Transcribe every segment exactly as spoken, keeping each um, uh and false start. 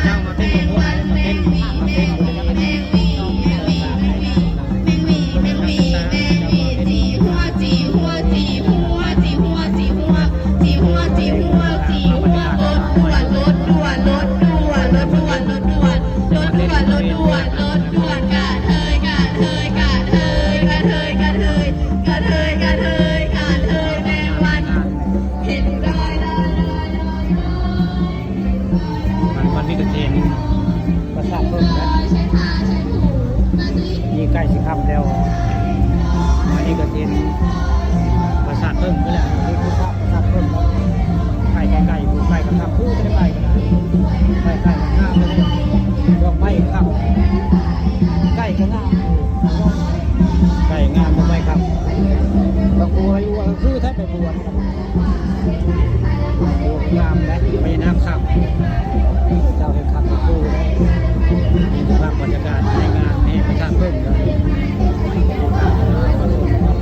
เจ้ามาเต้นมาโพดมาเต้นมาเต้นมาเต้น มันมันมีกระเทียม ประสาทเพิ่มนะ นี่ใกล้สิค่ำแล้ว อันนี้กระเทียม ประสาทเพิ่มไปแล้ว นี่คือภาพประสาทเพิ่มแล้ว ใกล้ใกล้ใกล้อยู่ใกล้กับภาพคู่จะได้ใกล้กันนะ ใกล้ใกล้กับภาพเลย ดอกไม้ครับ ใกล้ก็งาม ใกล้งามดอกไม้ครับ ดอกบัวอยู่ก็คือแทบไปบวชครับ งามและพญานาคครับ เจ้าแห่งขับคู่ได้ นี่คือภาพบรรยากาศในงานแห่พระธาตุเพิ่มครับ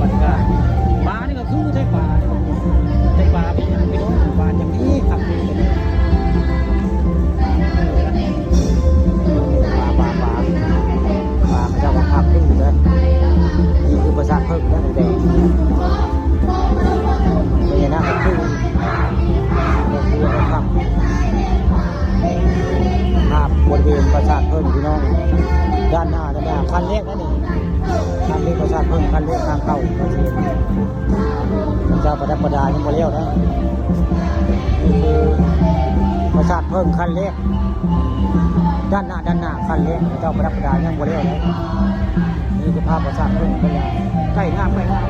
บรรยากาศ ป่านี่ก็คือไทยป่า ไทยป่าเป็นอย่างพี่น้อง ป่าอย่างนี้ครับ ป่า ป่า ป่า ป่า พระเจ้าขับคู่นะ นี่คือพระธาตุเพิ่มนะ แดง พญานาคคือ ก็คือครับ ภาพบริเวณปราสาทเพิ่มพี่น้อง ด้านหน้าด้านหน้าคันแรกนั่นเอง คันแรกปราสาทเพิ่มคันแรกทางเข้า เจ้าประดับประดายังบ่แล้วนะ นี่คือปราสาทเพิ่มคันแรก ด้านหน้าด้านหน้าคันแรก เจ้าประดับประดายังบ่แล้วนะ นี่คือภาพปราสาทเพิ่มพญา ใกล้งามใกล้งาม